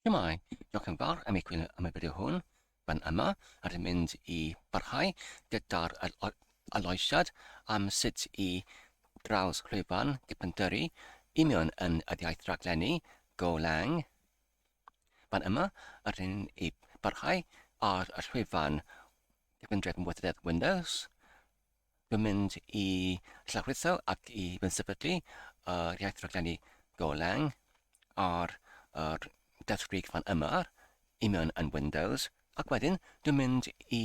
Shwmae, diolch yn fawr am eich gwylio am y fideo hwn. Fan yma, rydyn ni'n mynd i barhau gyda'r aloesiad am sut i draws llwyfan Gipandyrru i mewn yn yr iaith raglenni Golang. Fan yma, rydyn ni'n i barhau ar y llwyfan Cyfundrefn Weithrededd Windows. Dwi'n mynd i llawrytho ac i fy sefydlu yr iaith rhaglenni Golang ar yr desgrig fan yma i mewn yn Windows ac wedyn dwi'n mynd i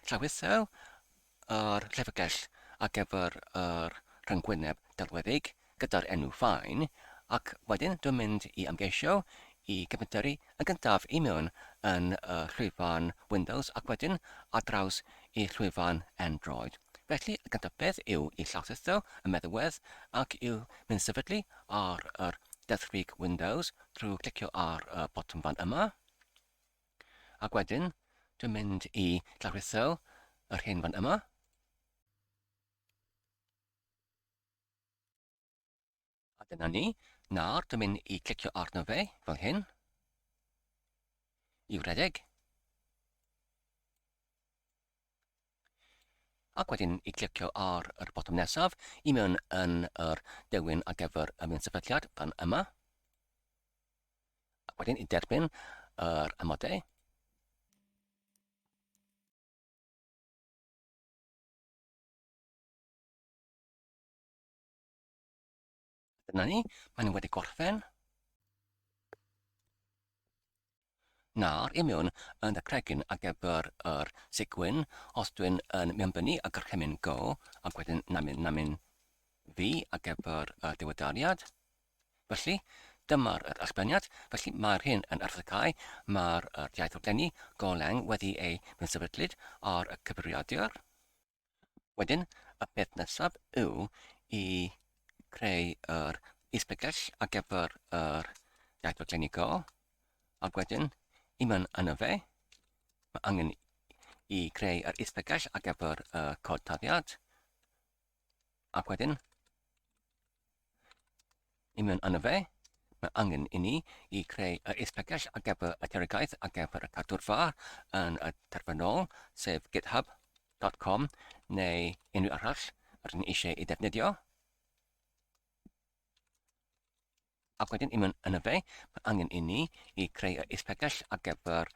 llawrytho yr llyfrgell ar gyfer yr rhyngwyneb delweddig gyda'r enw Fine ac wedyn dwi'n mynd i ymgeisio i gyfnydderu yn gyntaf i mewn yn y llwyfan Windows ac wedyn ar draws i llwyfan Android. Felly, y gyntaf peth yw i llawrytho y meddalwedd ac i'w mynd sefydlu ar yr deddfwriaeth Windows trwy clicio ar y botwm fan yma. Ac wedyn, dwi'n mynd i llawrytho yr hyn fan yma. A dyna ni. Nawr, dwi'n mynd i clicio arno fe, fel hyn, i'w redeg. Ac wedyn i clicio ar yr botwm nesaf i mewn yn yr dewin ar gyfer y mewn sefydliad fan yma. Ac wedyn i derbyn yr amodau. Dyna ni, maen nhw wedi gorffen. Nawr, i mewn yn y cregyn ar gyfer yr sigwyn, os dwi'n yn mewnbynnu y gorchymyn go, ac wedyn namyn namyn fi ar gyfer y diweddariad. Felly, dyma'r yr allbyniad. Felly, mae'r hyn yn arddegau, mae'r yr iaith raglenni Golang wedi ei sefydlu ar y cyfrifiadur. Wedyn, y peth nesaf yw i creu yr is-bregell ar gyfer yr iaith raglenni Go, ac wedyn, i mewn yno fe, mae angen i creu yr is-bregell ar gyfer y cod taddiad, ac wedyn, I mewn yno fe, mae angen i ni i creu yr is-pregell ar gyfer y terogaeth ar gyfer y cadwrfa yn y terfynol, sef github.com neu unrhyw arall rydyn ni eisiau ei ddefnyddio. Ac wedyn i mewn yno fe, mae angen i ni i creu yr is-pregell ar gyfer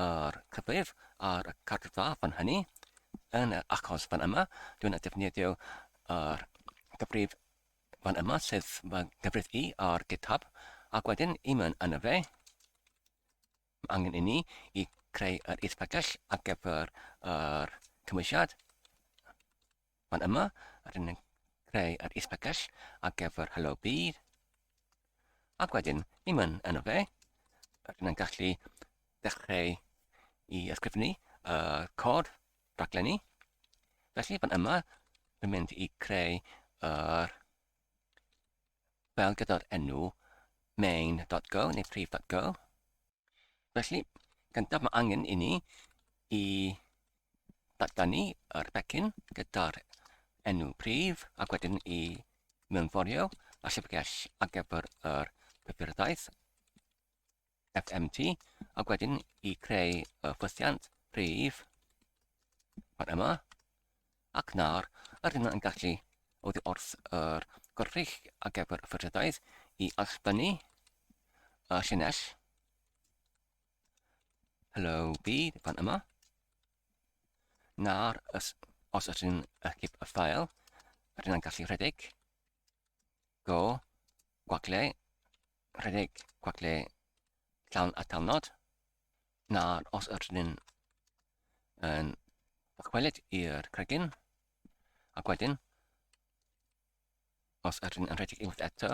yr cyfrif ar y cadwrfa fan hynny. Yn y achos fan yma, dwi'n defnyddio yr cyfrif fan yma, sef fy nghyfrif i ar GitHub, ac wedyn i mewn yno fe, mae angen i ni i creu yr is-pregell ar gyfer yr cymwysiad. Fan yma, rydyn ni'n creu yr is-pregell ar gyfer Hello Byd. Ac wedyn, i mewn yno fe, rydyn ni'n gallu dechrau i ysgrifennu y cod raglenni. Felly, fan yma, dwi'n mynd i creu yr fel gyda'r enw main.go neu prif.go. Felly, gyntaf mae angen i ni i datganu yr pecyn gyda'r enw prif ac wedyn i mewnforio a llyfrgell ar gyfer yr cyfeiriadaeth FMT ac wedyn i creu y ffythiant prif fan yma ac nawr yr hyn yn gallu oddi wrth yr gwrthrych ar gyfer y ffythiadaeth i allbynnu y llinell hello byd fan yma nawr os, os ydyn achub y ffael rydyn yn gallu rhedeg go gwagle rhedeg gwagle llawn atalnod, nawr os ydyn ni'n yn dychwelyd i'r cregyn, ac wedyn, os ydyn yn rhedeg unwaith eto,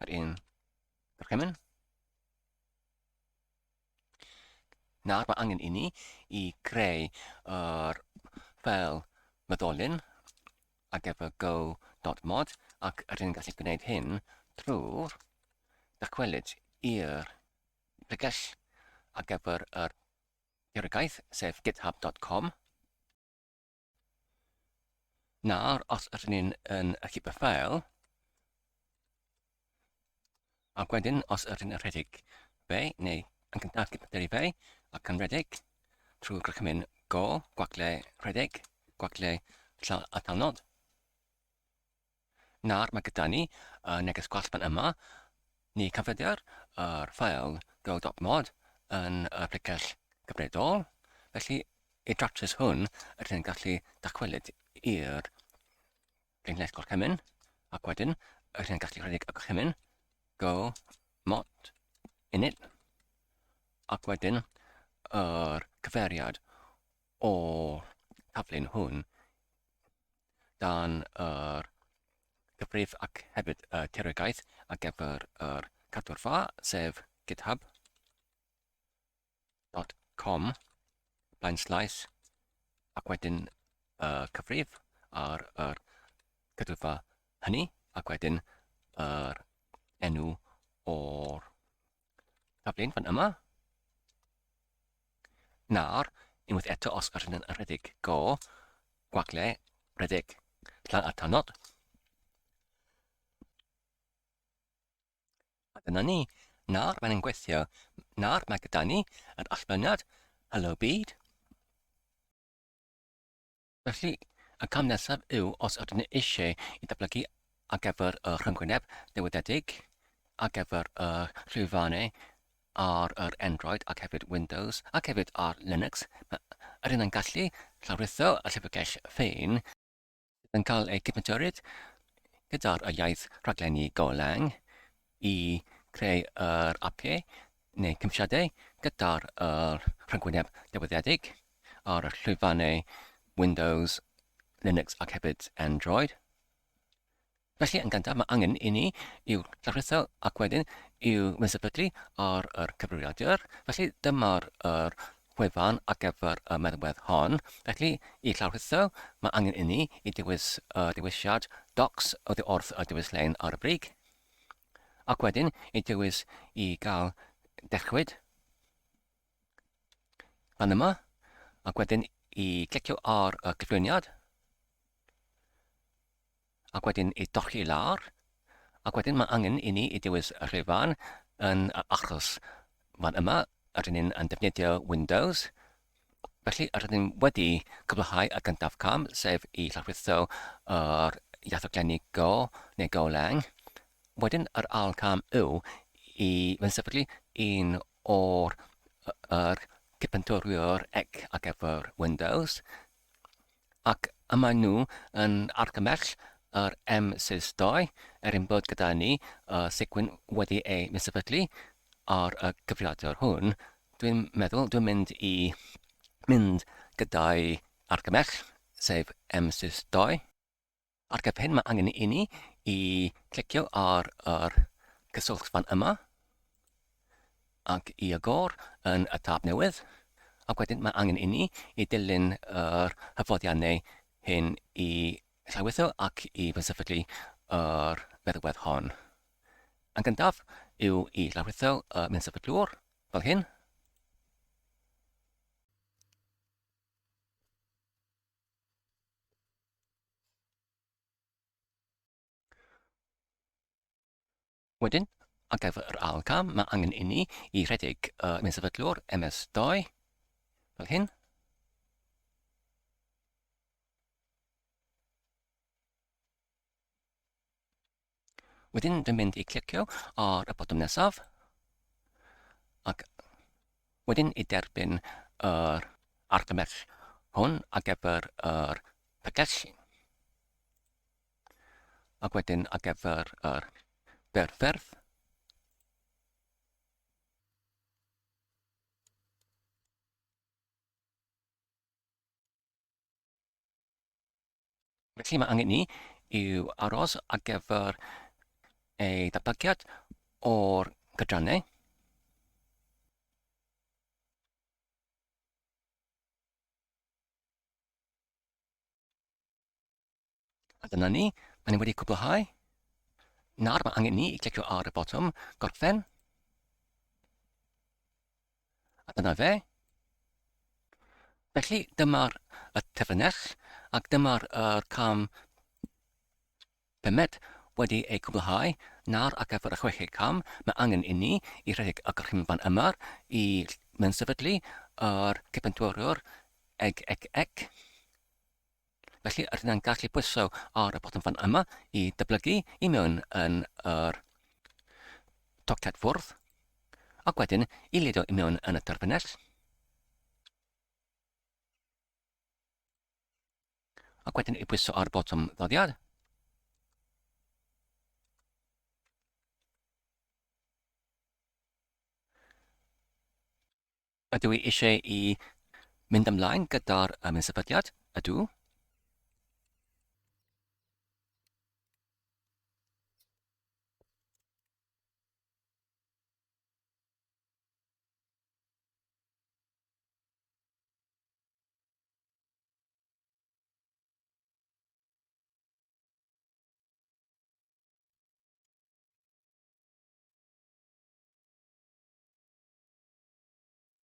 yr un gorchymyn. Nawr mae angen i ni i greu yr ffeil meddolyn ar gyfer go.mod ac rydyn ni'n gallu gwneud hyn trwy'r dychwelyd i'r pregell ar gyfer yr diriogaeth, sef github.com. Nawr, os ydyn ni'n yn achub y ffeil, ac wedyn os ydyn ni'n rhedeg fe, neu yn gyntaf gypynteri fe, ac yn rhedeg trwy gorchymyn go, gwagle rhedeg, gwagle llawn atalnod. Nawr mae gyda ni y neges gwall fan yma. Ni canfyddir yr ffael go.mod yn y pregell gyfredol, felly i datrys hwn rydyn ni'n gallu dychwelyd i'r llinell gorchymyn ac wedyn rydyn ni'n gallu rhedeg y gorchymyn go mod init ac wedyn yr cyfeiriad o'r taflen hwn dan yr cyfrif ac hefyd y tiriogaeth ar gyfer yr cadwrfa, sef github.com blaenslaes ac wedyn y cyfrif ar yr cadwrfa hynny ac wedyn yr enw o'r taflen fan yma. Nawr, unwaith eto os ydyn yn rhedeg go, gwagle, rhedeg, llan a tanod. A dyna ni. Nawr mae'n gweithio. Nawr mae gyda ni yr allbynnad Hello Byd. Felly, y cam nesaf yw os ydyn ni eisiau i ddatblygu ar gyfer y rhyngwyneb newidedig, ar gyfer y llwyfannau ar yr Android ac hefyd Windows ac hefyd ar Linux, ydyn ni'n gallu llawrytho y llyfrgell ffein sydd yn cael ei cydnabod gyda'r iaith rhaglenni Golang i creu yr apiau neu cymwysiadau gyda'r rhyngwyneb dewisiedig ar y llwyfannau Windows, Linux ac hefyd Android. Felly, yn gyntaf, mae angen i ni i'w llawrytho ac wedyn i'w sefydlu ar yr cyfrifiadur. Felly, dyma'r yr wefan ar gyfer y meddalwedd hon. Felly, i llawrytho, mae angen i ni i dewis y dewisiad Docs oddi wrth y dewislen ar y brig. Ac wedyn i dewis i gael dechrwyd fan yma, ac wedyn i clicio ar y cyflwyniad, ac wedyn i dorri i lawr, ac wedyn mae angen i ni i dewis y rhifan yn achos fan yma, rydyn ni'n yn defnyddio Windows, felly rydyn ni'n wedi cwblhau y gyntaf cam, sef i llawrytho yr iaithoglenni Go neu Golang. Wedyn yr ail cam yw i fy un o'r yr cypentwriwr ec ar gyfer Windows, ac y maen nhw yn argymell yr M62 er ein bod gyda ni y secwin wedi ei sefydlu ar y cyfrifiadur hwn, dwi'n meddwl dwi'n mynd i mynd gyda'i argymell, sef M62. Ar gyfer hyn mae angen i ni i clicio ar yr cyswllt fan yma ac i agor yn y tab newydd ac wedyn mae angen i ni i dilyn yr hyfforddiannau hyn i llawrytho ac i fy sefydlu yr meddalwedd hon. Yn gyntaf yw i llawrytho y mynd sefydlwr fel hyn. Wedyn, ar gyfer yr ail cam, mae angen inni i rhedeg y mewn-sefydlwr MS2, fel hyn. Wedyn, dwi'n mynd i clicio ar y botwm nesaf, ac wedyn i derbyn yr argymell hwn ar gyfer yr pregell, ac wedyn ar gyfer yr berfferf. Felly mae angen ni yw aros ar gyfer ei datblygiad o'r cydrannau. A dyna ni, mae ni wedi cwblhau. Nawr mae angen ni i clicio ar y botwm gorffen. A dyna fe. Felly dyma'r y terfynell ac dyma'r yr cam pumed wedi ei cwblhau, nawr ar gyfer y chweched cam, mae angen i ni i rhedeg y gorchymyn fan yma i mewn sefydlu yr cipentwriwr eg eg eg. Felly, rydyn ni'n gallu pwyso ar y botwm fan yma i dyblygu i mewn yn yr toced fwrdd, ac wedyn i ludo i mewn yn y terfynell. Ac wedyn i pwyso ar botwm ddoddiad. Ydw i eisiau i mynd ymlaen gyda'r ymsefydliad? Ydw.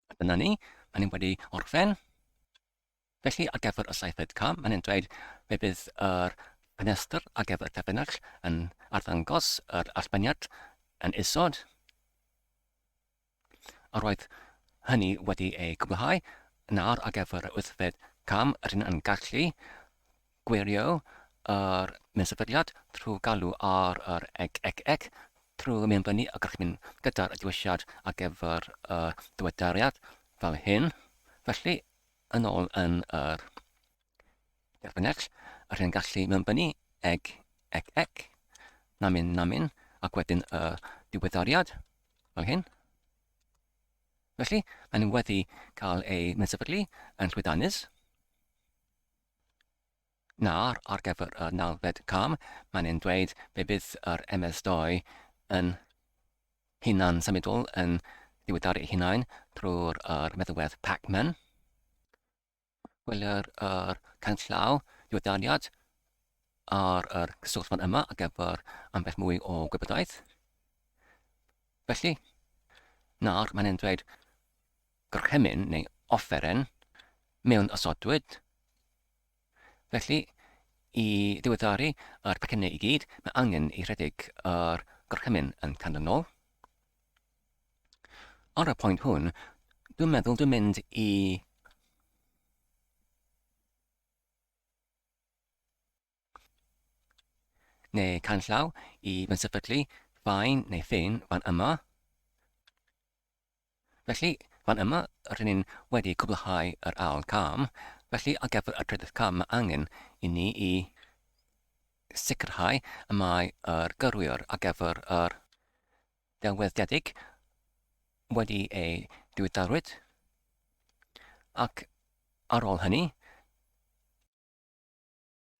A dyna ni, mae ni'n wedi orffen. Felly, ar gyfer y saithfed cam, mae'n dweud fe bydd yr ffenestr ar gyfer y terfynell yn arddangos yr allbyniad yn isod. A roedd hynny wedi ei gwblhau. Nawr ar gyfer y wythfed cam, rydyn yn gallu gwirio yr mewn-sefydliad trwy galw ar yr eg eg eg trwy mewnbynnu y gorchymyn gyda'r dewisiad ar gyfer y diweddariad fel hyn. Felly, yn ôl yn yr derfynell, rydyn yn gallu mewnbynnu eg eg eg, namyn namyn, ac wedyn y diweddariad fel hyn. Felly, maen nhw wedi cael eu medsefydlu yn llwyddiannus. Nawr, ar gyfer y nawfed cam, maen nhw'n dweud fe bydd yr MS2 yn hunan symudol yn diweddaru ei hunain trwy'r meddalwedd Pac-Man. Gweler yr canllaw diweddariad ar yr cyswllt fan yma ar gyfer ambell mwy o gwybodaeth. Felly, nawr mae'n e'n dweud gorchymyn neu offeren mewn osodwyd. Felly, i ddiweddaru yr pecynnau i gyd, mae angen i rhedeg yr gorchymyn yn canlynol. Ar y pwynt hwn, dwi'n meddwl dwi'n mynd i neu canllaw i fy sefydlu fain neu ffin fan yma. Felly, fan yma, rydyn ni'n wedi cwblhau yr ail cam. Felly, ar gyfer y trydydd cam, mae angen i ni i sicrhau y mae yr gyrwyr ar gyfer yr ddelweddiedig wedi ei diweddarwyd, ac ar ôl hynny,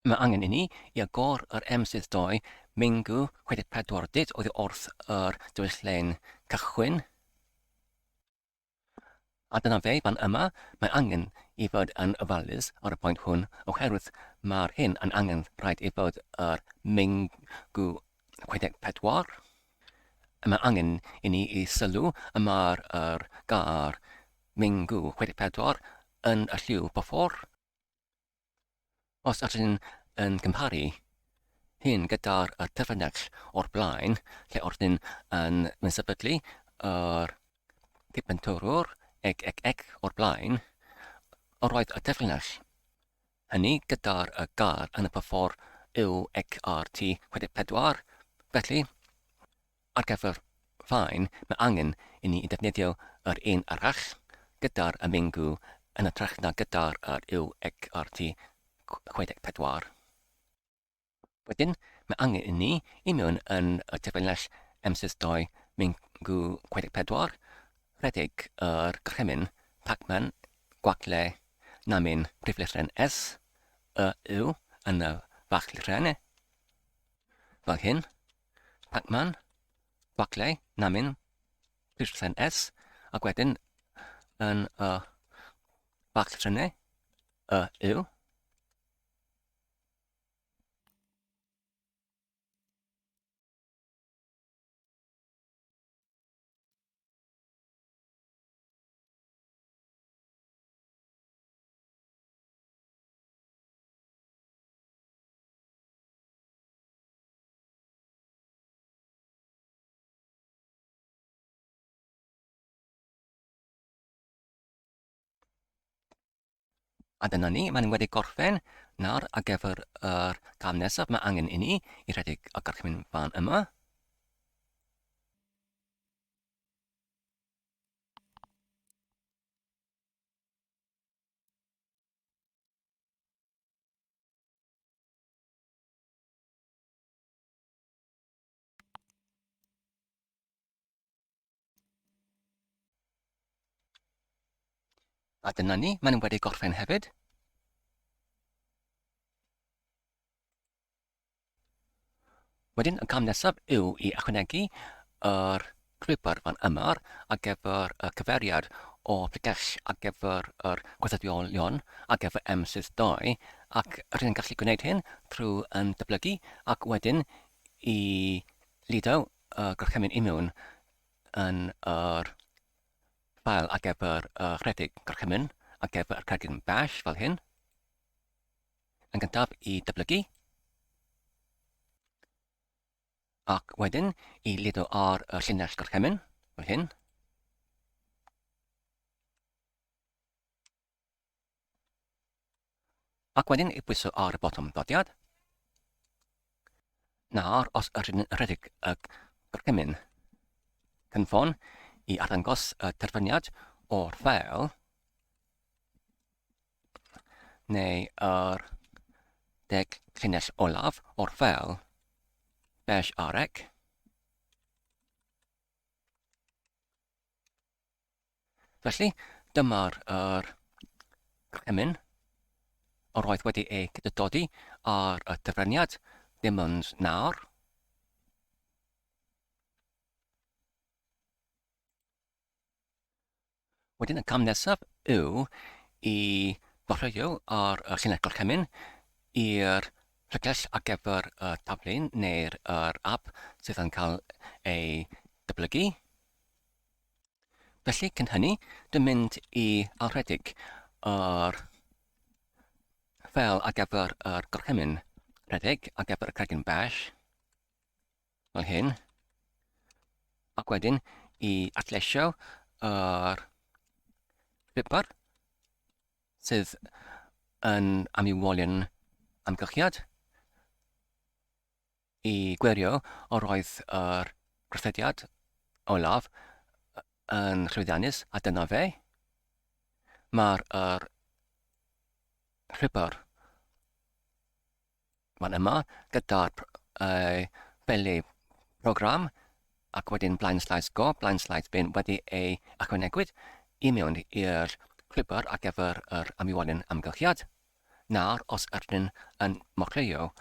mae angen i ni i agor yr M72 Mingu 64 dyd oddi wrth yr dywyslen cychwyn. A dyna fe, fan yma, mae angen i fod yn ofalus ar y pwynt hwn oherwydd mae'r hyn yn angen rhaid i fod yr Mingu 64. Mae angen i ni i sylw y mae'r yr gair Mingu 64 yn y lliw puffor. Os ydyn yn cymharu hyn gyda'r y terfynell o'r blaen, lle oeddwn yn yn sefydlu yr cydbentwrwr eg eg eg o'r blaen, yr oedd y terfynell hynny gyda'r y gair yn y puffor UXRT 64, felly Ar gyfer rhain, mae angen i ni ddefnyddio yr un arall gyda'r ymengw yn hytrach na gyda'r yr UXRT 64. Wedyn, mae angen i ni i mewn yn y terfynell M62 Mingw 64, rhedeg yr gorchymyn Pacman gwagle namyn priflythren S, y U yn y fachlythren, fel hyn. Pacman, Gwacle, Namin, Pwyslen S, ac wedyn yn y bach llythrennau, y U. A dyna ni, mae'n wedi gorffen. Nawr, ar gyfer yr cam nesaf, mae angen i ni i rhedeg y gorchymyn fan yma. A dyna ni, maen nhw wedi gorffen hefyd. Wedyn, y cam nesaf yw i ychwanegu yr llwybr fan yma ar gyfer y cyfeiriad o pregell ar gyfer yr gweithdodion ar gyfer M62 ac rydyn ni'n gallu gwneud hyn trwy yn dyblygu ac wedyn i ludo y gorchymyn i mewn yn yr ffael ar gyfer y rhedeg gorchymyn ar gyfer y cregyn bash fel hyn. Yn gyntaf i dyblygu ac wedyn i ludo ar y llinell gorchymyn fel hyn. Ac wedyn i bwyso ar y botwm dodiad. Nawr, os ydyn yn rhedeg y gorchymyn cynffon i arddangos y terfyniad o'r ffeil, neu yr deg llinell olaf o'r ffeil, bash rec, Felly, dyma'r yr emyn yr oedd wedi ei gydododi ar y dyfraniad, dim ond nawr. Wedyn y cam nesaf yw i ddochreuo ar y llinell gorchymyn i'r rhagell ar gyfer y taflen neu'r yr app sydd yn cael ei dyblygu. Felly, cyn hynny, dwi'n mynd i alrhedeg yr ffeil ar gyfer yr gorchymyn rhedeg ar gyfer y cregyn bash, fel hyn, ac wedyn i adleisio yr flipper sydd yn amywolion amgylchiad i gwirio os roedd yr gweithrediad olaf yn llwyddiannus, a dyna fe. Mae'r yr rhybr fan yma gyda'r uh, feli program ac wedyn blaen slaes go, blaen slaes bin wedi ei ychwanegwyd i mewn i'r llwybr ar gyfer yr amywolyn amgylchiad. Nawr, os ydyn yn mochleuo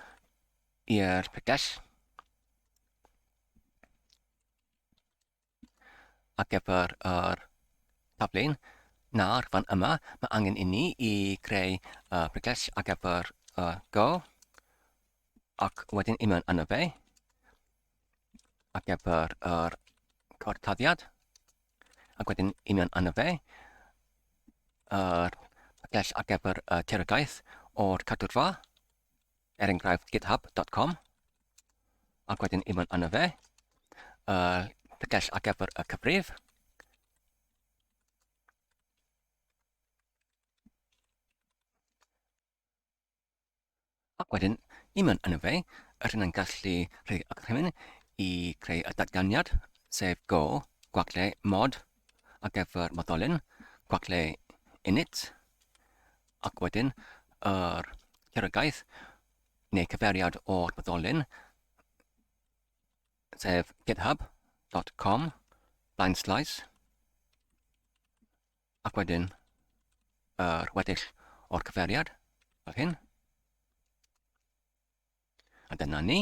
i'r pregell ar gyfer yr taflen. Nawr, fan yma, mae angen i ni i greu y pregell ar gyfer y go ac wedyn i mewn yno fe ar gyfer yr cortaddiad ac wedyn i mewn yno fe yr pregell ar gyfer y tiriogaeth o'r cadwrfa er enghraifft github.com, ac wedyn i mewn yno fe, y pregell ar gyfer y cyfrif, ac wedyn i mewn yno fe, rydyn yn gallu rhoi y gorchymyn i creu y datganiad, sef go, gwagle mod ar gyfer modolyn, gwagle init, ac wedyn yr cyrraedd neu cyfeiriad o'r byddolyn, sef github.com blaen slaes, ac wedyn yr weddill o'r cyfeiriad, fel hyn. A dyna ni.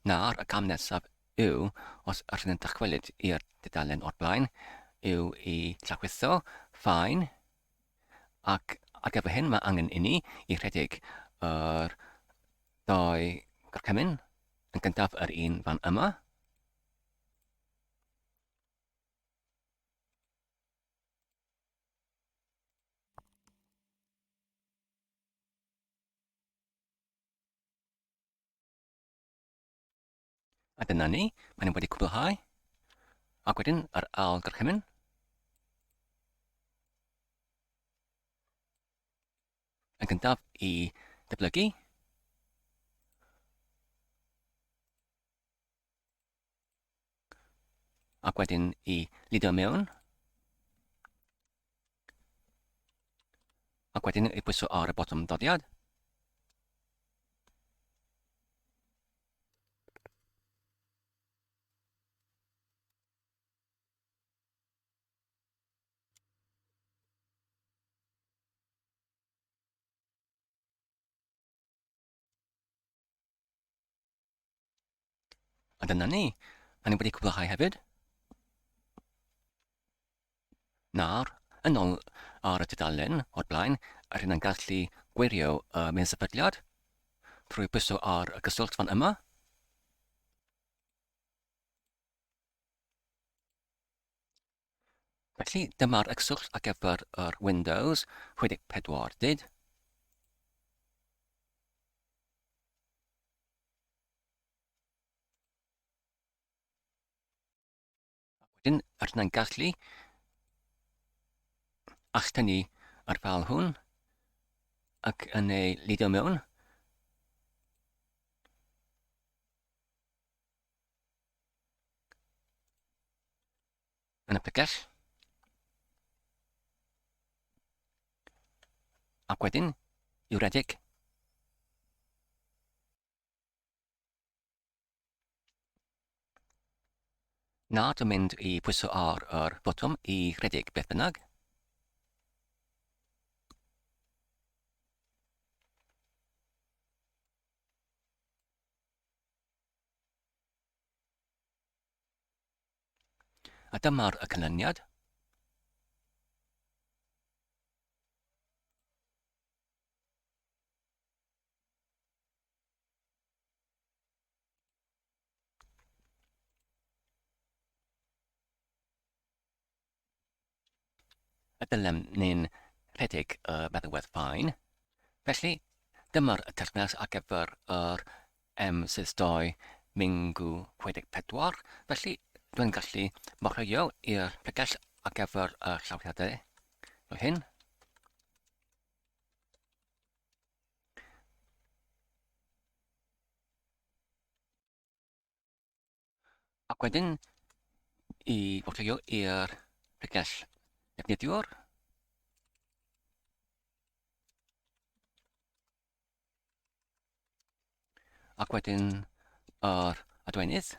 Nawr, y cam nesaf yw, os ydyn yn dychwelyd i'r dudalen o'r blaen, yw i llawchwytho ffaen, ac ar gyfer hyn mae angen i ni i rhedeg yr ddau gorchymyn, yn gyntaf yr un fan yma, A dyna ni, maen nhw wedi cwblhau. Ac wedyn yr ail gorchymyn. Yn gyntaf i dyblygu. Ac wedyn i lido mewn. Ac wedyn i pwyso ar y botwm doddiad. A dyna ni. Mae ni wedi cwblhau hefyd. Nawr, yn ôl ar y tudalen o'r blaen, rydyn yn gallu gwirio y mewn sefydliad trwy bwyso ar y gyswllt fan yma. Felly, dyma'r cyswllt ar gyfer yr Windows 64 dyd. Wedyn, rydyn ni'n gallu alltynnu yr ffeil hwn ac yn ei lido mewn. Yn y pregell. Ac wedyn, i'w redeg. Na, dwi'n mynd i pwyso ar yr botwm i redeg beth bynnag. A dyma'r y canlyniad. Y dylem ni'n rhedeg y meddalwedd ffain. Felly, dyma'r terfynell ar gyfer yr M62 Mingu 64. Felly, dwi'n gallu mochio i'r pregell ar gyfer y llawriadau fel hyn. Ac wedyn i fotio i'r pregell defnyddiwr. Ac wedyn yr adwenydd.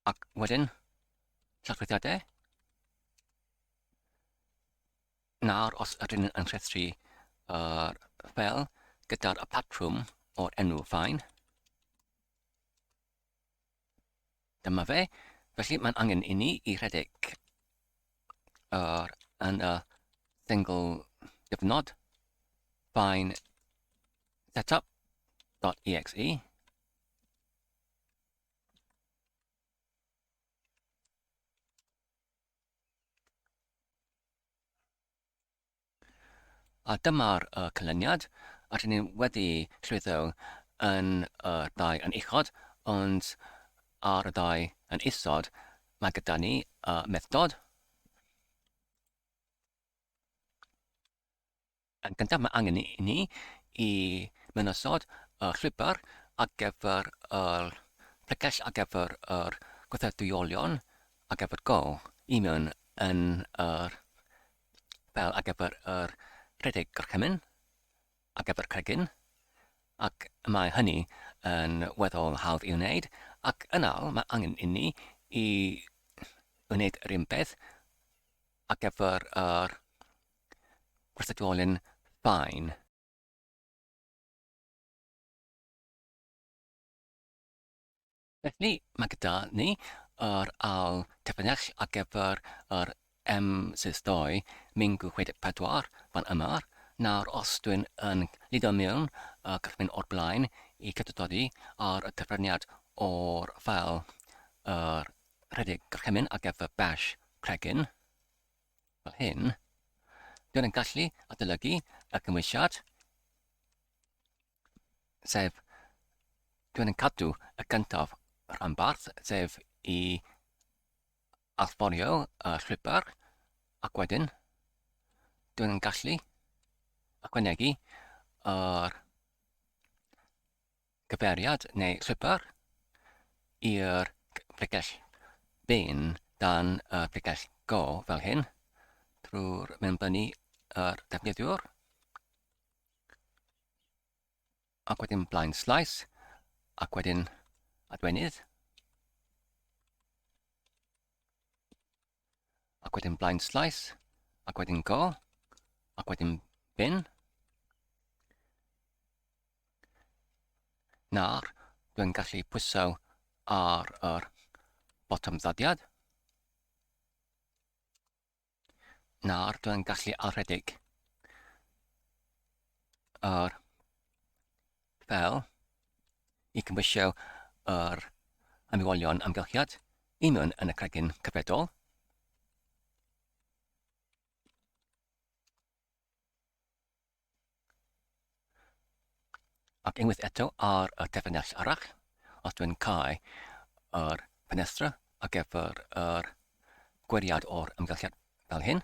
Ac wedyn, llarchwithiadau. Nawr, os ydyn yn rhestru yr ffeil gyda'r patrwm o'r enw ffain, dyma fe. Felly mae'n angen i ni i rhedeg yr, yn y single gyfnod fine setup.exe. A dyma'r uh, canlyniad, a rydyn ni wedi llwyddo yn y ddau yn uchod, ond ar y ddau yn isod, mae gyda ni y uh, methdod. Yn gyntaf, mae angen i ni i mynychod y llwybr ar gyfer yr pregell ar gyfer yr gweithdrefniolion ar gyfer Go i mewn yn yr fel ar gyfer yr rhedeg gorchymyn ar gyfer cregyn ac mae hynny yn weddol hawdd i'w wneud ac yn ail mae angen i ni i wneud yr un peth ar gyfer yr gweithredolyn ffain. Felly, mae gyda ni yr ail terfynell ar gyfer yr M62 Mingu 64 fan yma. Nawr, os dwi'n yn lido mewn y cychwyn o'r blaen i cytododi ar y terfyniad o'r ffael yr rhedeg gorchymyn ar gyfer bash cregyn, fel hyn, dwi'n yn gallu adolygu y cymwysiad, sef Dwi'n yn cadw y gyntaf rhanbarth, sef i allforio y llwybr, ac wedyn dwi'n yn gallu ychwanegu yr gyfeiriad neu llwybr i'r pregell bin dan y pregell go fel hyn drwy'r mewnbynnu yr defnyddiwr ac wedyn blaen slaes ac wedyn adwenydd ac wedyn blaen slaes, ac wedyn go, ac wedyn bin. Nawr, dwi'n gallu pwyso ar yr botwm ddodiad. Nawr, dwi'n gallu alrhedeg yr fel i cymwysio yr amrywiolion amgylchiad i mewn yn y cregyn cyfredol. Ac unwaith eto ar y terfynell arall, os dwi'n cau yr ffenestr ar gyfer yr gwiriad o'r amgylchiad fel hyn.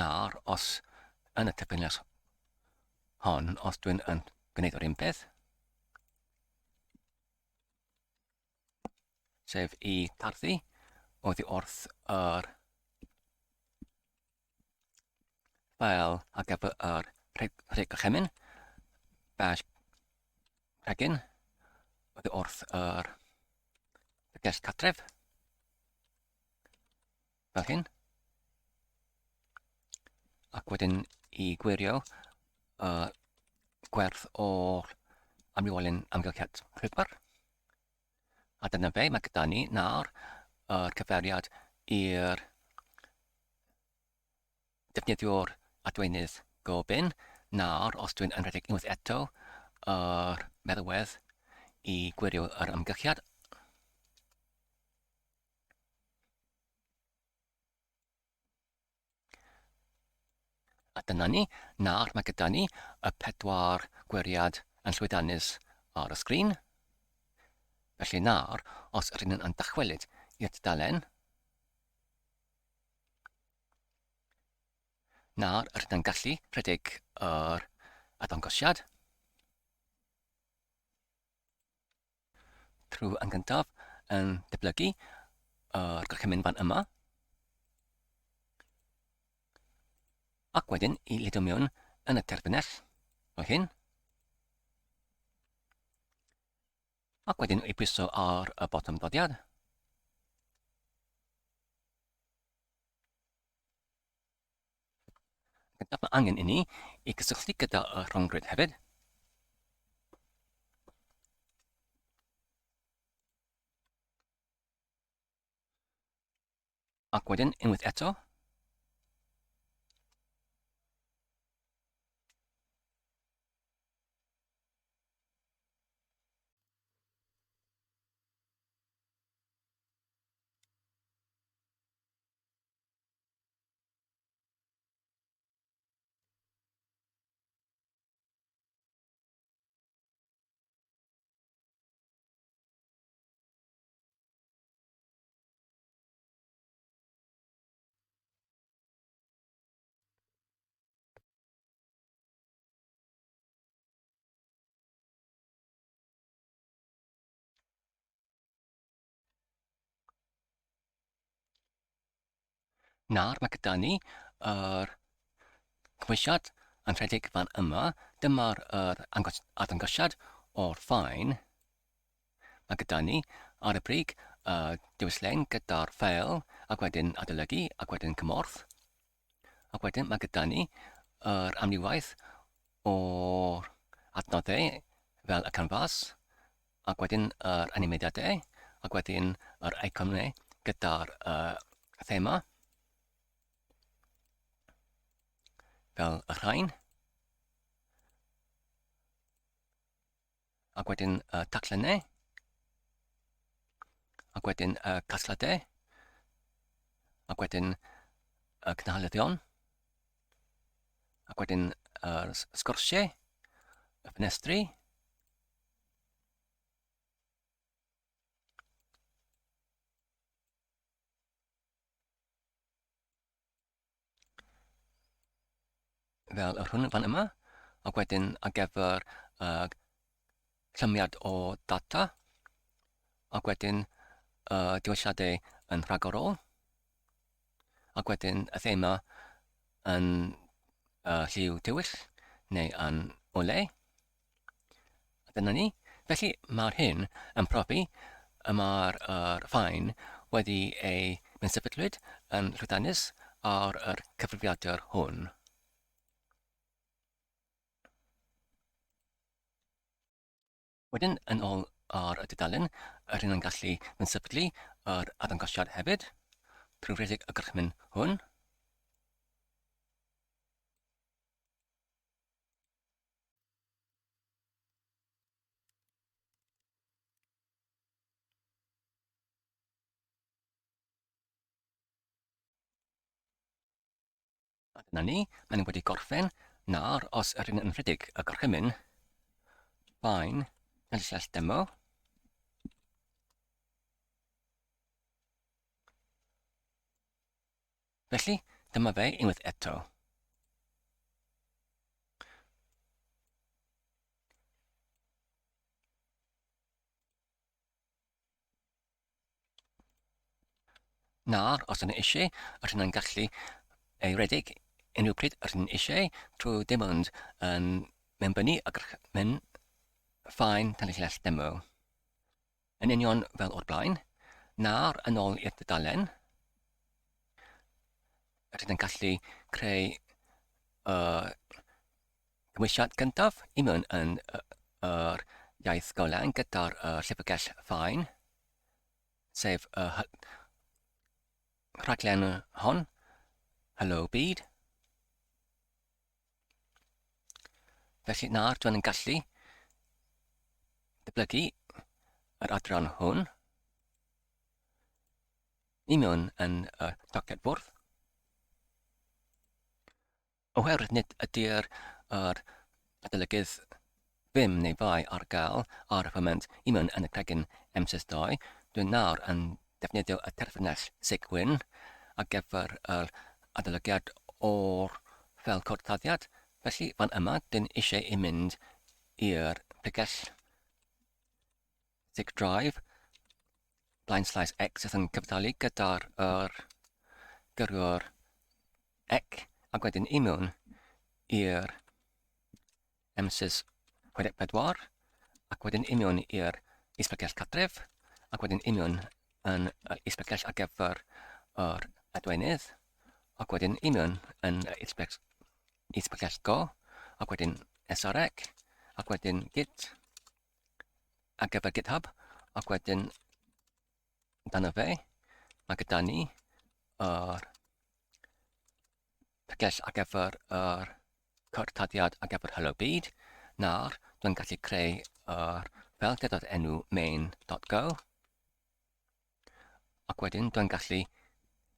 Nawr, os yn y terfynell hon, os dwi'n yn gwneud yr un peth, sef i tarddu oddi wrth yr ffael ar gyfer yr rheg gorchymyn, bash rhegyn oddi wrth yr gell cartref. Fel hyn. Ac wedyn i gwirio y gwerth o'r amrywiolyn amgylchiad llwybr. A dyna fe, mae gyda ni nawr yr cyfeiriad i'r defnyddiwr adweinydd go-bin. Nawr, os dwi'n yn rhedeg unwaith eto yr meddalwedd i gwirio yr amgylchiad, A dyna ni, nawr mae gyda ni y pedwar gwiriad yn llwyddiannus ar y sgrin. Felly nawr, os ydyn ni'n dychwelyd i'r tudalen, nawr rydyn ni'n gallu rhedeg yr arddangosiad. Trwy yn gyntaf yn dyblygu yr gorchymyn fan yma. Ac wedyn i ludo mewn yn y terfynell fel hyn. Ac wedyn i pwyso ar y botwm dodiad. Gyntaf mae angen i ni i gysylltu gyda y rhyngrwyd hefyd. Ac wedyn, unwaith eto, Nawr mae gyda ni yr cymhwysiad yn rhedeg fan yma. Dyma'r yr arddangosiad o'r ffaen. Mae gyda ni ar y brig y dewislen gyda'r ffeil ac wedyn adolygu ac wedyn cymorth. Ac wedyn mae gyda ni yr amrywiaeth o'r adnoddau fel y canfas ac wedyn yr animeiddiadau, ac wedyn yr eiconau gyda'r uh, thema, fel y rhain, ac wedyn y taclennau, ac wedyn y casgliadau, ac wedyn y cynhalyddion, ac wedyn yr sgwrsiau. y ffenestri. Fel yr hwn fan yma, ac wedyn ar gyfer y llymiad o data, ac wedyn y dewisiadau yn rhagorol, ac wedyn y thema yn y lliw tywyll neu yn oleu. A dyna ni. Felly mae'r hyn yn profi y mae'r yr ffaen wedi ei mensefydlwyd yn llwyddiannus ar yr cyfrifiadur hwn. Wedyn, yn ôl ar y dudalen, yr hyn yn gallu mensefydlu yr arddangosiad hefyd, trwy redeg y gorchymyn hwn. A dyna ni, maen nhw wedi gorffen. Nawr, os ydyn yn rhedeg y gorchymyn, fine, slash demo. Felly, dyma fe unwaith eto. Nawr, os ydyn eisiau, rydyn yn gallu ei redeg unrhyw pryd rydyn eisiau trwy dim ond yn mewnbynnu y gorchymyn ffaen tanlinell demo. Yn union fel o'r blaen, nawr yn ôl i'r dudalen, rydyn yn gallu creu y cymwysiad gyntaf i mewn yn yr iaith Golang gyda'r llyfrgell Fine, sef y rhaglen hon, Hello Byd. Felly nawr dwi'n yn gallu dyblygu yr adran hwn i mewn yn y toced bwrdd. Oherwydd nid ydy'r yr adolygydd ddim neu fai ar gael ar y foment i mewn yn y cregyn M62, dwi'n nawr yn defnyddio y terfynell Sigwyn ar gyfer yr adolygiad o'r ffeil cod taddiad. Felly, fan yma, dyn eisiau i mynd i'r pregell Sig Drive, blaen slaes X sydd yn cyfdalu gyda'r yr gyrrwr ec, ac wedyn i mewn i'r MSys 64, ac wedyn i mewn i'r isbegell cartref, ac wedyn i mewn yn yr isbegell ar gyfer yr adwaenydd, ac wedyn i mewn yn y isbegell go, ac wedyn SREC, ac wedyn Git ar gyfer GitHub, ac wedyn dan y fe, mae gyda ni yr pregell ar gyfer yr cyrtadiad ar gyfer Hello Byd. Nawr, dwi'n gallu creu yr fel gyda'r enw main.go. Ac wedyn dwi'n gallu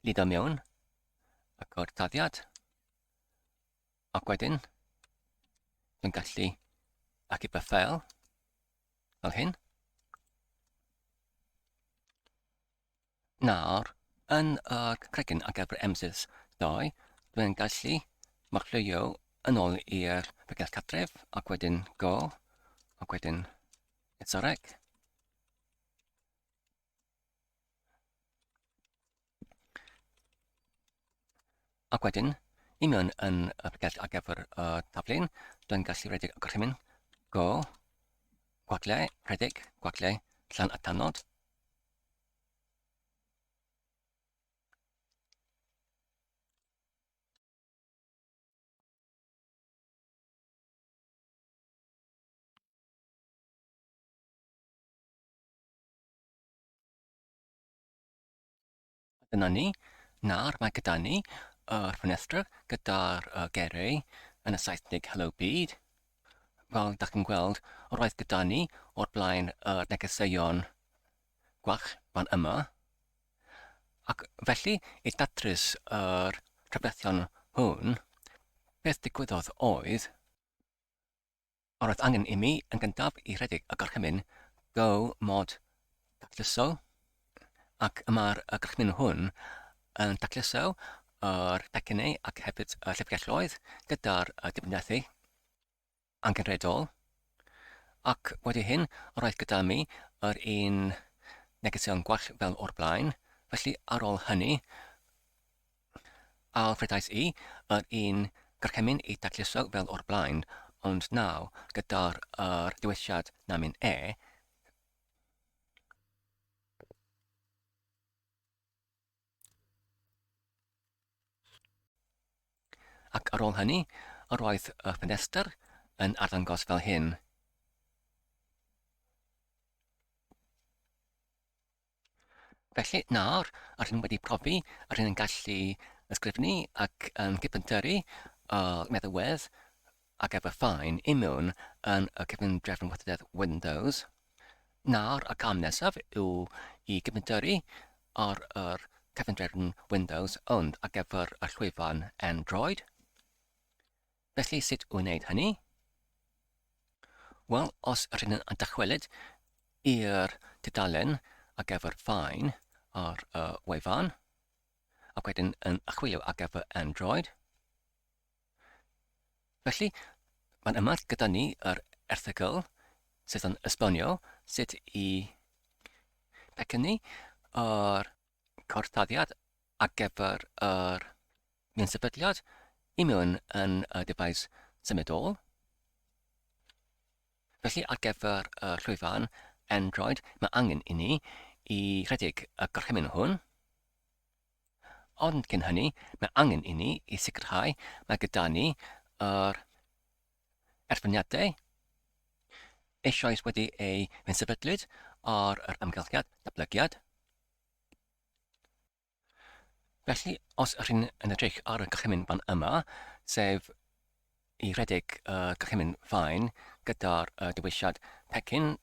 lido mewn y cyrtadiad. Ac wedyn, dwi'n gallu achub y ffeil fel hyn. Nawr, yn y cregyn ar gyfer MSys 2, dwi'n gallu marchlwyo yn ôl i'r pregeth cartref, ac wedyn go, ac wedyn Esorec. Ac wedyn, i mewn yn y pregeth ar gyfer y taflen, dwi'n gallu rhedeg y gorchymyn go, gwagle, rhedeg, gwagle, llan y tanod. Dyna ni. Nawr mae gyda ni yr ffenestr gyda'r uh, gerau yn y Saesneg Hello Byd. Fel da chi'n gweld, roedd gyda ni o'r blaen y negeseuon gwach fan yma. Ac felly, i datrys yr trafferthion hwn, beth digwyddodd oedd, Yr oedd angen i mi yn gyntaf i rhedeg y gorchymyn Go Mod Tacluso, ac y mae'r gorchymyn hwn yn tacluso yr pecynnau ac hefyd y llyfrgelloedd gyda'r dibynadau angenrheidiol. Ac wedi hyn, yr oedd gyda mi yr un negeseuon gwall fel o'r blaen, felly ar ôl hynny, Ailfredais i yr un gorchymyn i dacluso fel o'r blaen, ond nawr gyda'r yr dewisiad namyn e, Ac ar ôl hynny, yr oedd y ffenestr yn arddangos fel hyn. Felly, nawr, yr hyn wedi profi, yr hyn yn gallu ysgrifennu ac yn cyfyntyrru y meddalwedd ac efo ffaen i mewn yn y cyfundrefn weithrededd Windows. Nawr, y cam nesaf yw i gyfyntyrru ar yr cyfundrefn Windows ond ar gyfer y llwyfan Android. Felly, sut i wneud hynny? Wel, os ydyn yn dychwelyd i'r tudalen ar gyfer Fine ar y wefan, ac wedyn yn chwilio ar gyfer Android. Felly, mae'n yma gyda ni yr erthygl sydd yn esbonio sut i pecynnu yr cortaddiad ar gyfer yr mewn sefydliad i mewn yn y dyfais symudol. Felly ar gyfer y llwyfan Android mae angen i ni i rhedeg y gorchymyn hwn. Ond cyn hynny mae angen i ni i sicrhau mae gyda ni yr erfyniadau eisoes wedi eu sefydlyd ar yr amgylchiad datblygiad. Felly, os ydych chi'n yn edrych ar y gorchymyn fan yma, sef i redeg y gorchymyn faen gyda'r dewisiad pecyn,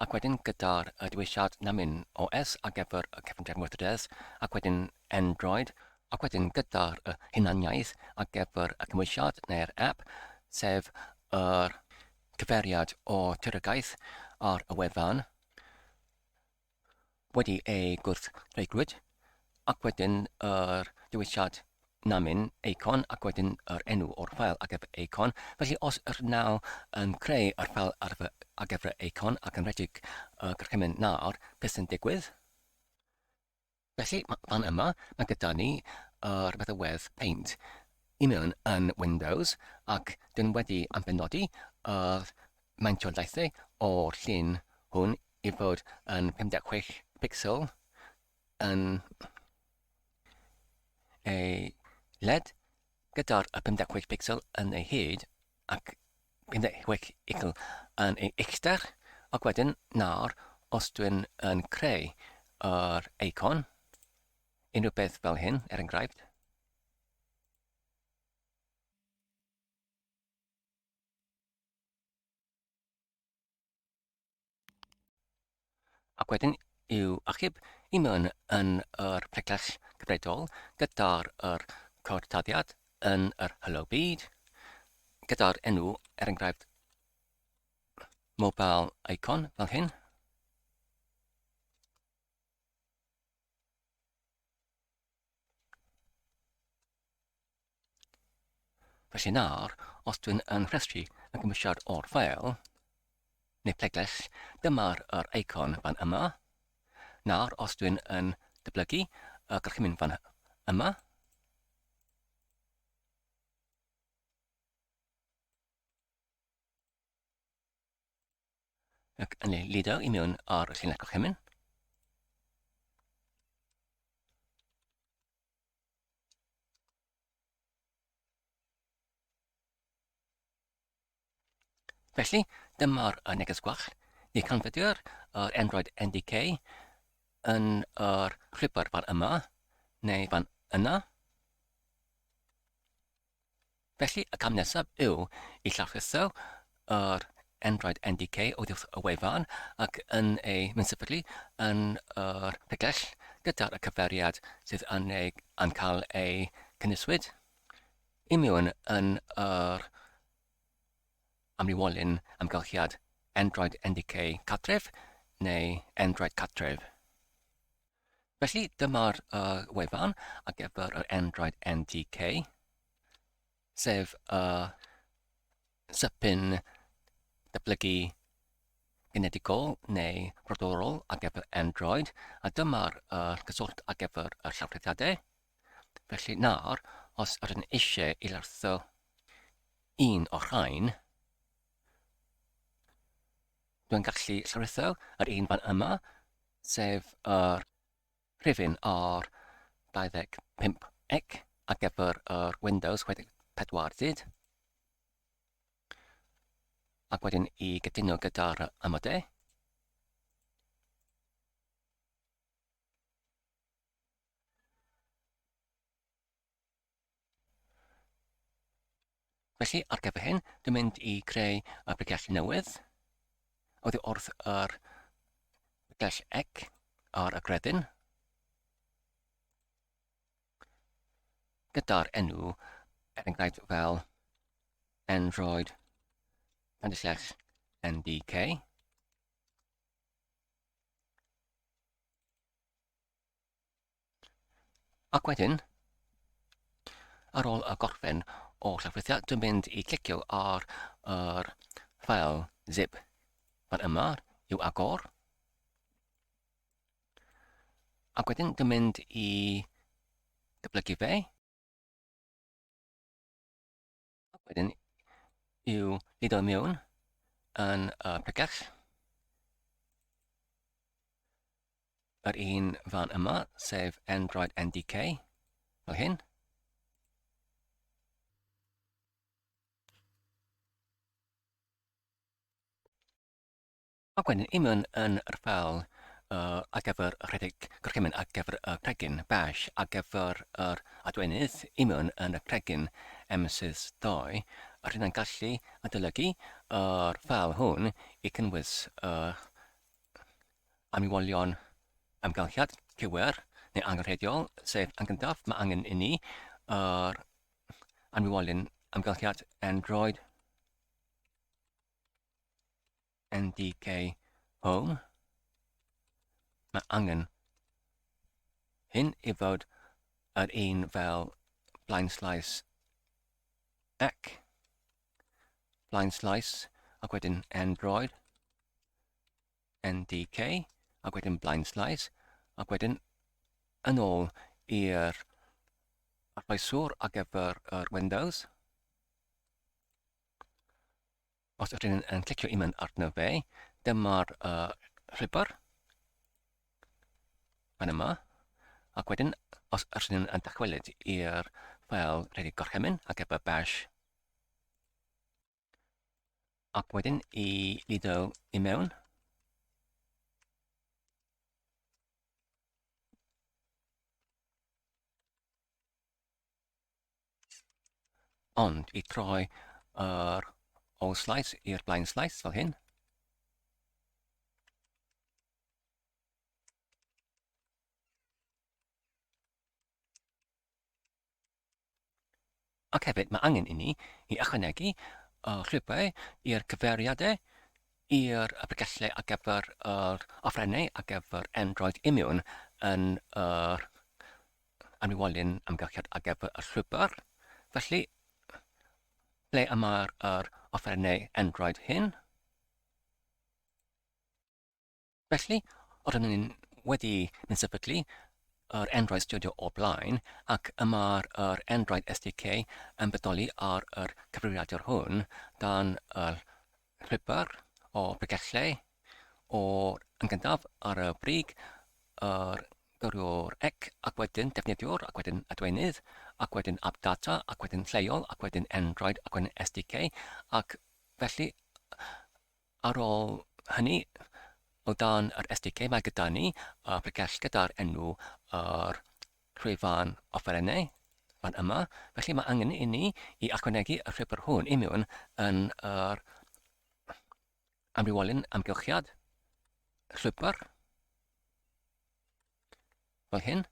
ac wedyn gyda'r dewisiad namyn OS ar gyfer y cefndir Mercedes, ac wedyn Android, ac wedyn gyda'r hunaniaeth ar gyfer y cymwysiad neu'r app, sef yr cyfeiriad o tiriogaeth ar y wefan. wedi ei gwrthreiglwyd, ac wedyn yr dewisiad namyn eicon ac wedyn yr enw o'r ffael ar gyfer eicon. Felly os yr naw yn creu yr ffael ar, ar gyfer eicon ac yn rhedeg y gorchymyn nawr, beth sy'n digwydd? Felly, fan yma, mae gyda ni yr meddalwedd Paint i mewn yn Windows ac dyn wedi ambenodi yr maentiolaethau o'r llun hwn i fod yn 56 pixel yn ei led gyda'r 56 pixel yn ei hyd ac 56 pixel yn ei uchder ac wedyn nawr os dwi'n yn creu yr eicon unrhyw beth fel hyn er enghraifft Ac wedyn i'w achub i mewn yn yr pregell gyfredol gyda'r yr cortaddiad yn yr Hello Byd, gyda'r enw, er enghraifft, mobile icon fel hyn. Felly nawr, os dwi'n yn rhestru y gymwysiad o'r ffeil, neu plegell, dyma'r yr eicon fan yma. Nawr, os dwi'n yn dyblygu y gorchymyn fan yma, ac yn ei ludo i mewn ar y llinell gorchymyn, Felly, dyma'r neges gwall. Ni canfyddir yr Android NDK yn yr llwybr fan yma, neu fan yna. Felly, y cam nesaf yw i llawrlwytho yr Android NDK oddi wrth y wefan ac yn ei mynsefydlu yn yr pregell gyda'r cyfeiriad sydd yn, ei, yn cael ei cynnwyswyd i mewn yn yr amrywiolyn amgylchiad Android NDK cartref neu Android cartref. Felly dyma'r uh, wefan ar gyfer yr Android NDK, sef y sypyn datblygu genedigol neu brodorol ar gyfer Android, a dyma'r uh, cyswllt ar gyfer y llawrythiadau. Felly nawr, os ydyn eisiau i lawrtho un o'r rhain, dwi'n gallu llawrytho yr un fan yma, sef yr rhifyn ar 25 ec ar gyfer yr Windows 64 dyd. Ac wedyn i gytuno gyda'r amodau. Felly, ar gyfer hyn, dwi'n mynd i creu y pregell newydd oddi wrth yr pregell ec ar y gredyn gyda'r enw, er enghraifft, fel Android Pendeslech NDK. Ac wedyn, ar ôl y gorffen o llawrythiad, dwi'n mynd i clicio ar yr ffael zip fan yma i'w agor. Ac wedyn dwi'n mynd i dyblygu fe. Ac wedyn i'w ludo mewn yn y pregell. Yr un fan yma, sef Android NDK, fel hyn. Ac wedyn i mewn yn yr ffeil uh, ar gyfer rhedeg gorchymyn ar gyfer y cregyn bash ar gyfer yr adwenydd i mewn yn y cregyn MSys2, yr hynna'n gallu adolygu yr ffeil hwn i cynnwys y amrywiolion amgylchiad cywir neu angenrheidiol, sef yn gyntaf mae angen i ni yr amrywiolyn amgylchiad Android NDK Home. Mae angen hyn i fod yr un fel blaen slaes ec, blaen slaes ac wedyn Android NDK, ac wedyn blaen slaes, ac wedyn yn ôl i'r arloeswr ar gyfer yr Windows. Os ydyn yn clicio i mewn arno fe, dyma'r uh, rhibr fan yma, ac wedyn os ydyn yn dychwelyd i'r ffeil rhedeg gorchymyn ar gyfer bash Ac wedyn i ludo i mewn. Ond i troi yr ôl slice i'r blaen slice fel hyn. Ac hefyd mae angen i ni i ychwanegu y llwybrau i'r cyfeiriadau i'r pregellau ar gyfer yr offerynnau ar gyfer Android Immune yn yr amrywiolyn amgylchiad ar gyfer y llwybr. Felly, ble y mae'r yr offerynnau Android hyn? Felly, oedden ni'n wedi mynd sefydlu yr Android Studio o'r blaen ac y mae'r yr Android SDK yn bodoli ar yr cyfrifiadur hwn dan y llwybr o bregellau o yn gyntaf ar y brig yr gyrrwr ec ac wedyn defnyddiwr ac wedyn adweinydd ac wedyn app data ac wedyn lleol ac wedyn Android ac wedyn SDK ac felly Ar ôl hynny, o dan yr SDK mae gyda ni y pregell gyda'r enw yr llwyfan offerynnau fan yma. Felly mae angen i ni i ychwanegu y llwybr hwn i mewn yn yr amrywiolyn amgylchiad llwybr fel hyn.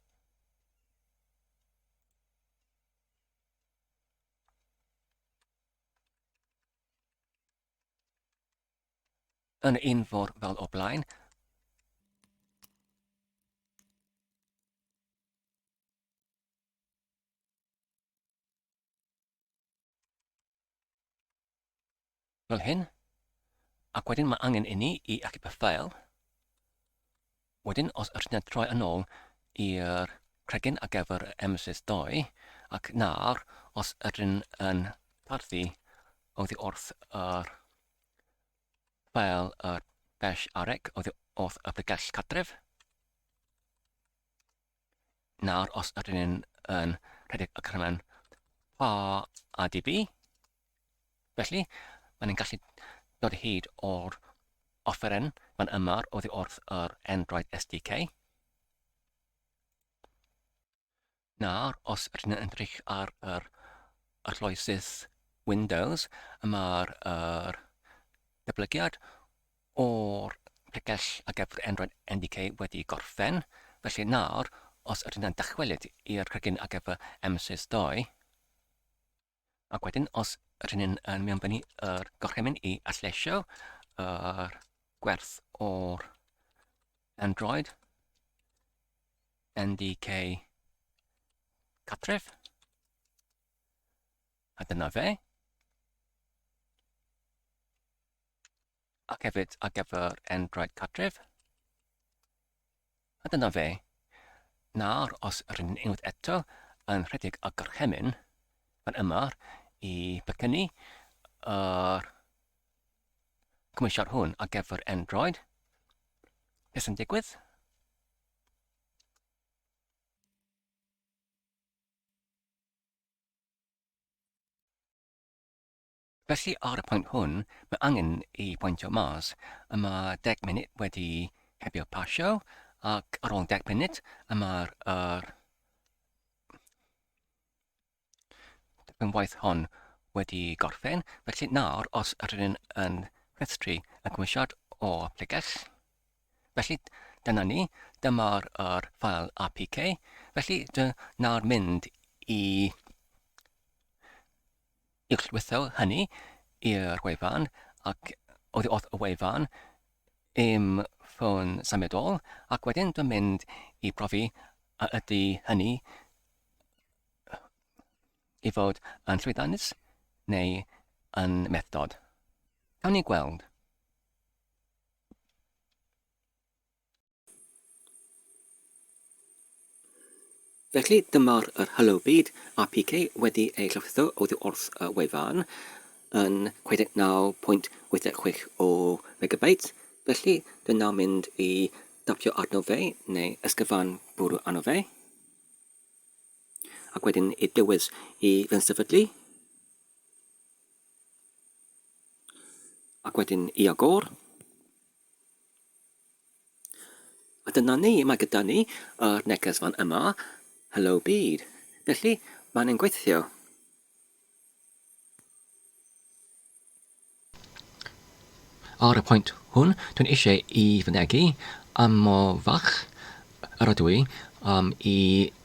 Yn un ffordd fel o blaen. Fel hyn. Ac wedyn mae angen inni i achub y ffael. Wedyn, os ydyn ni'n troi yn ôl i'r cregyn ar gyfer y MSys 2, ac nawr, os ydyn yn tarddu oddi wrth yr ffael yr bash arec oddi wrth y pregell cartref, Nawr, os ydyn ni'n yn rhedeg y cyfran pa ADB, felly mae ni'n gallu dod o hyd o'r offeren fan yma oddi wrth yr Android SDK. Nawr, os ydyn ni'n edrych ar yr arloesydd Windows, mae'r yr datblygiad o'r pregell ar gyfer Android NDK wedi gorffen, felly nawr, os ydyn ni'n dychwelyd i'r cregyn ar gyfer MSys 2, ac wedyn os ydyn ni'n yn mewnbynnu yr gorchymyn i allesio yr gwerth o'r Android NDK cartref, a dyna fe. Ac hefyd ar gyfer Android cartref. A dyna fe. Nawr, os rydyn ni unwaith eto yn rhedeg y gorchymyn fan yma i becynnu yr cymwysiad hwn ar gyfer Android, beth sy'n digwydd? Felly ar y pwynt hwn, mae angen i bwyntio mas y mae deg munud wedi hebio pasio, ac ar ôl deg munud y mae'r yr dipyn waith hon wedi gorffen. Felly nawr, os ydyn yn rhestru y gymwysiad o pregell, felly dyna ni, dyma'r yr ffael APK. Felly dyna'r mynd i Uwchlwytho hynny i'r wefan ac oddi wrth y wefan i'm ffôn symudol ac wedyn dwi'n mynd i brofi a ydy hynny i fod yn llwyddiannus neu yn methdod. Cawn ni gweld. Felly, dyma'r yr Hello Byd APK wedi ei llwytho oddi wrth y wefan yn 69.86 o megabytes. Felly, dwi'n nawr mynd i dapio arno fe, neu ysgyfan bwrw arno fe, ac wedyn i dewis i fy sefydlu, ac wedyn i agor. A dyna ni, mae gyda ni yr neges fan yma, Hello Byd. Felly, mae'n yn gweithio. Ar y pwynt hwn, dwi'n eisiau i fynegi am mor fach yr ydw i um, i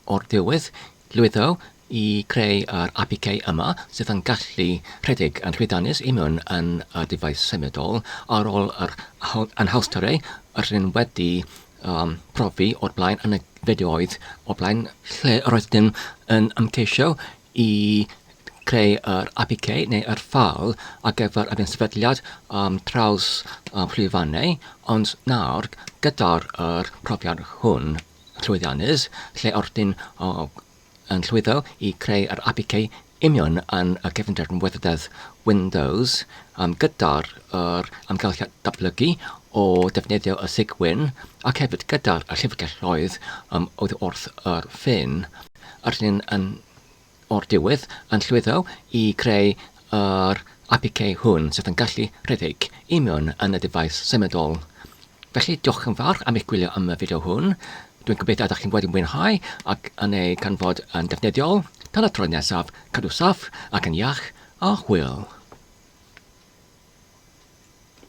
o'r diwedd llwyddo i creu yr APK yma sydd yn gallu rhedeg yn llwyddiannus i mewn yn y dyfais symudol ar ôl yr anhawsterau yr ydyn wedi um, profi o'r blaen yn y fideoedd o'r blaen lle yr oeddem yn ymgeisio i creu yr APK neu yr ffeil ar gyfer yr sefydliad um, traws um, llwyfannau, ond nawr gyda'r yr profiad hwn llwyddiannus, lle oeddwn yn llwyddo i creu yr APK union yn y cefndir weithrededd Windows um, gyda'r yr amgylchiad datblygu o defnyddio y Cygwin ac hefyd gyda'r llyfrgelloedd um, oedd wrth yr ffin. Rydyn yn o'r diwedd yn llwyddo i creu yr APK hwn sydd yn gallu rhedeg i mewn yn y dyfais symudol. Felly, diolch yn fawr am eich gwylio am y fideo hwn. Dwi'n gobeithio ydych chi'n wedi mwynhau ac yn ei canfod yn defnyddiol. Tan y tro nesaf, cadw saff ac yn iach, a hwyl.